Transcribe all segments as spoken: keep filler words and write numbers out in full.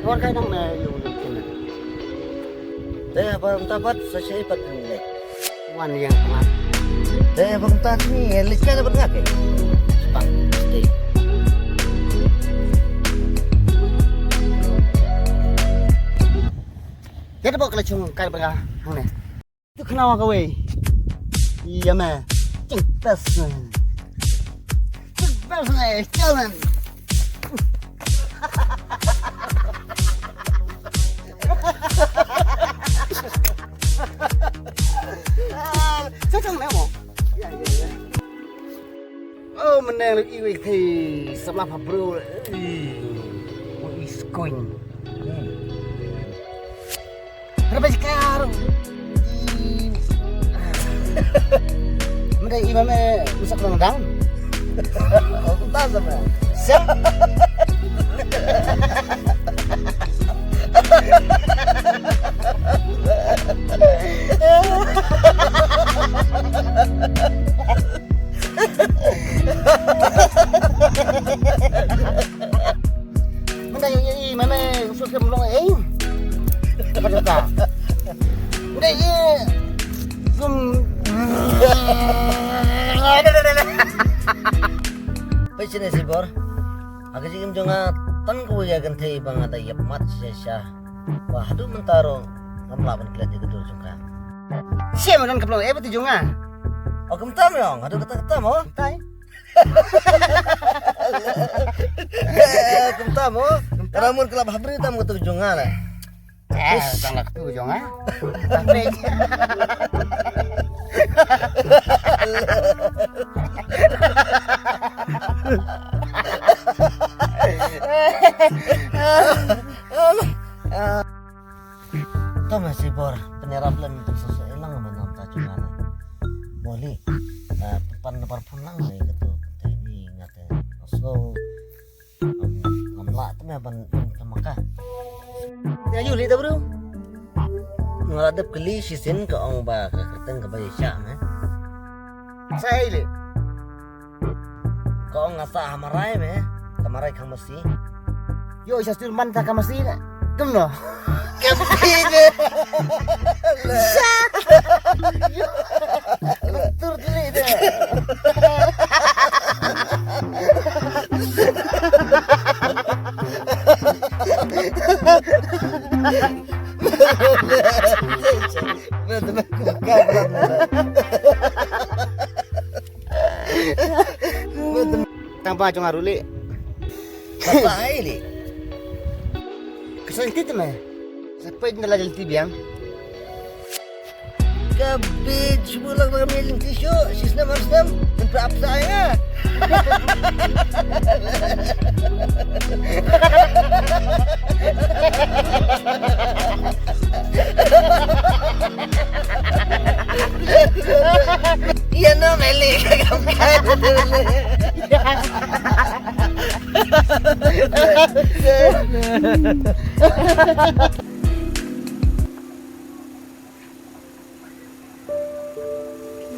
Wan kai nang ne yung dum kin. Te ba mynta pat sa shei pat kin le. Wan yang tengah. Te ba mynta ni le kai na ba tengah ke. Sepak. Te. Te ba kala chung kai ba tengah hang ne. Tu kena wa kawei. Iya me. Cing tas me. Cing tas me. Jalan. Cocok me mo. Iya iya iya. Oh, menang lagi wei thei samla pha bro. Ih, wei skuin. Hmm. Berapa sekarang? Ih. Menang imam eh rusak menang. Oh, tak sama. Siap. Manda ye ye mame usul ke mlong eh. Dapat dapat. Manda ye zum. Pei sini sibor. Aga jingim jong nga tang ko ya kan thei ba nga da yap mat sha sha. Wah, haduh mynta ruh ngam lah ban klet ïa ka dur jong ka. Shem don ka pynlong eh ba ti jong nga. Oh, kumta mo, haduh kata kata mo. Tai. Kumta mo. Kara mun kelap habri tam ka tu jong nga la. Eh, tang la ka tu jong nga. Tapi Tama si bor penyerap lem tu susu elang menang ta cuma na. Boli. Pan na par pulang ni ketu. Ini ngate. So ngam lah tu me ban tama ka. Ya yu li ta bro. Ngala dep keli sisin ka ong ba ka kerteng ka ba ya sha me. Sai li. Ko nga sa ha marai me, ka marai khang masi. Yo, isa stur man ta ka masi na. Tum no. Ka masi ne. Shak. Tur tuli de. Tang ba jong aruli. Apa ai li? Kesel tit me. Sepai dina la jel ti biang. Kabit shubu lang ba kami lynti shu, shisnem arsnem, tempat apa saya? Iya no meli kagam kai betul.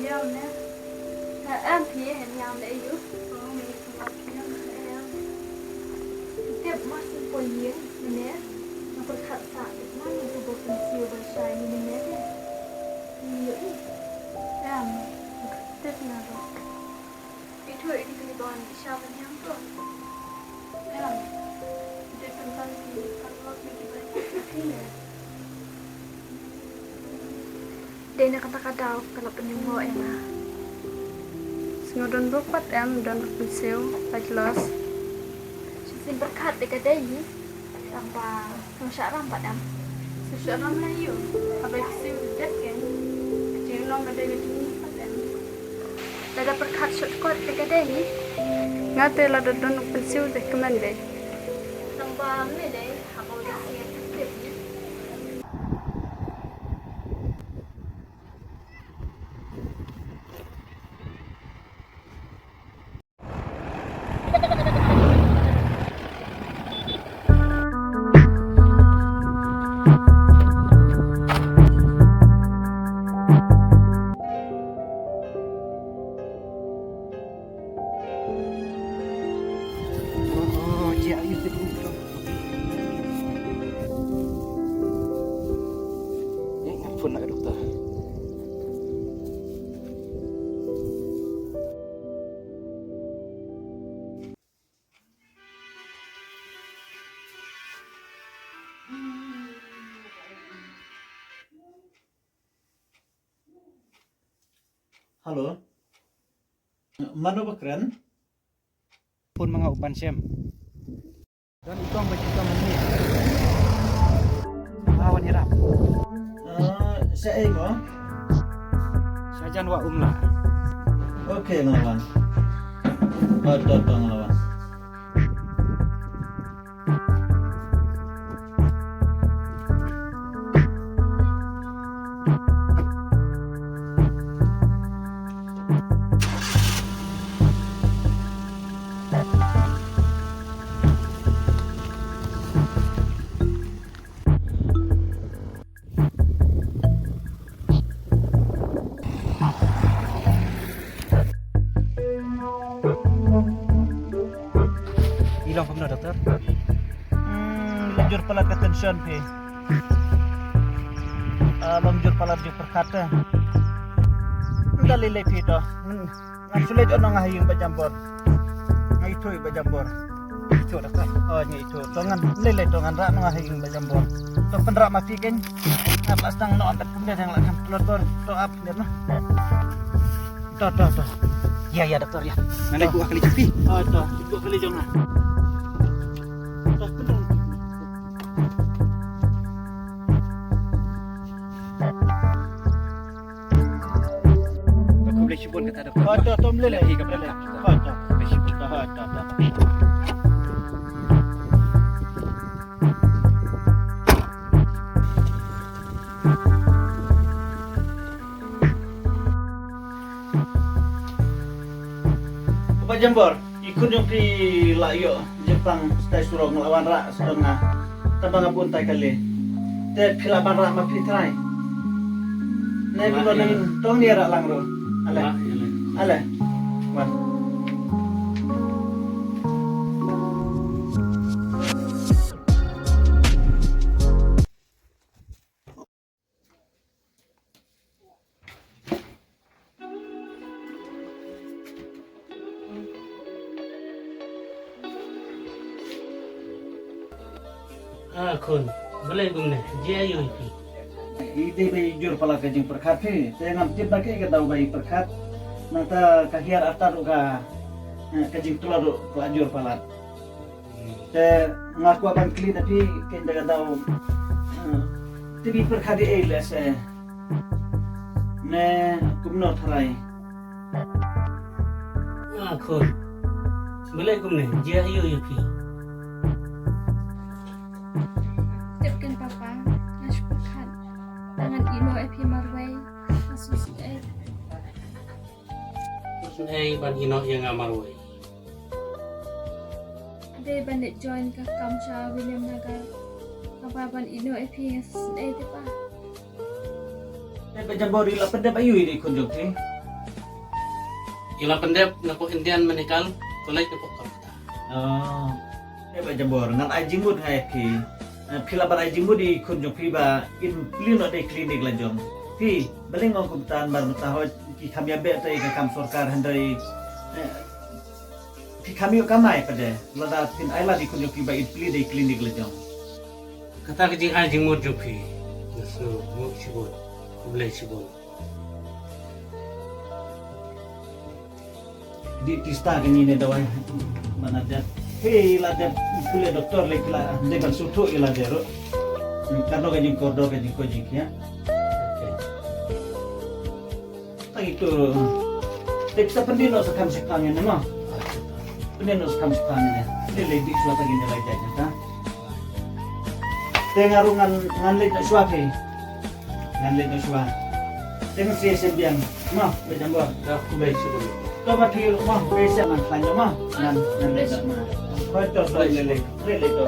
Yam ne. Ha, em phi hen yam ne yu. Oh, me ni kumar yam ne em. Tip mas ko ye ne. Nga pyrkhat sa tip mas ko bo kan siu ba shai ni ne. Ni yu. Em. Tip na ro. Itu ini kali bahan isya menyang tu. Em. Dia tentang di parlok lagi banyak. Iya. Dei na kata ka daw ka la pynïoh ïa nga. Sngew don ruh pat em don ruh pynsiw lait los. Shisien pyrkhat te ka dei hi. Tang ba sngewshah ram pat em. Sngewshah ram la ïoh. Haba shisien dep ken. Jingno ka dei ka jingni pat em. Lada pyrkhat shortcut te ka dei hi. Nga te lada don ruh pynsiw te kmen dei. Tang ba me dei. Phone na ka doktor. Hello. Mano ba kren? Phone ma nga u Panshem. Don i kong ba i kong ni. Nga wan ïarap. Ah, sha ei mo? Sha jan wa umla. Okay, nga la wan. Oh, to, to, nga la wan. I long kumno, doktor? Hmm, long jur palat ka tension phi. Ah, long jur palat jur pyrkhat te. Nda lei lei phi to. Hmm. Ngan shu leit noh nga ha ïing ba jambor. Nga ithuh ba jambor. Ithuh doktor. Oh, nga ithuh. To ngan lei lei to ngan rah noh nga ha ïing ba jambor. To pynrah ma phi kein. Ngan lah sdang noh ap pyndet yang lah kan telur bor. To ap pyndet noh. To, to, to. Ïa, ïa doktor ïa. Ngan leit buh kali jong phi. Oh, to. Buh kali jong nga. To pynrah. To khublei shibun kata doktor. Hooid to, to ym lei lei. Hooid to. Khublei shibun. Hooid to, to. Ba jambor. I khun jong phi la ïoh jingpang stai surok nga la wanrah sdang nga. Tang ba nga bun tai kali. Te phi la wanrah ma phi trai. Ne phi lo nang tong ni rah lang ro. Ale. Ale. Wan. Ah, khun, balei kumne, jia ïa phi. I dei ba i jur palat ka jingpyrkhat phi, te ngam tip ba kaei ka daw ba i pyrkhat. Nangta ka hiar artat ruh ka, eh, ka jingtlot ruh ka la jur palat. Te nga kwah ban kylli na phi kein da ka daw. Eh, te phi pyrkhat ïa ei leh se. Ne kumno tharai. Ah, khun. Balei kumne, jia ïa phi. Tip kein papa, nga shu pyrkhat. Ngan ïeh noh ïa phi marwei. Nga shu sngewsih. Sngewsih ban ïeh noh ïa nga marwei. Dei ban leit join ka kam sha Williamnagar. Kaba ban ïeh noh ïa phi sngewsih te pa. Te ba jambor i la pyndep aïu i khun jong phi? I la pyndep na pok Indian Medical College na pok Kolkata. Oh. Te ba jambor ngan ai jingmut nga ïa phi. Eh, phi lah ban ai jingmut i khun jong phi ba in plie noh da i klinik la jong. Phi, balei ngong kumta namar mynta hooid ki kham ïa beh te ïa ka kam sorkar hynrei, eh, phi kham ïoh kamai pat de. Lada phin ai lad i khun jong phi ba in plie da i klinik la jong. Kata ka jingai jingmut jong phi. Nga sngewbha shibun. Khublei shibun. Dih pista kane ne dawai. Mana dep. Hei, la dep pule doktor lei pula. Dei ban sngewthuh ïa la dei ruh. Hmm, kano ka jingkordor ka jingkoit jingkhiah. Okay. Tang ito. Dei pisa pyndih noh sa kham shipang ïa ne mo. Pyndih noh sa kham shipang ïa ne. Dei lei dih shuwa tang ïa ne lai jait ne ta. Te nga ruh ngan, ngan leit noh shuwa phi. Ngan leit noh shuwa. Te ngan sa ïashem biang. Mo, ba jambor. Da, khublei shibun. To ba phi ruh mo, ba ïashem ngan khlaiñ mo. Ngan, ngan leit noh mo. Hooid to, to, leit, leit, leit, leit to.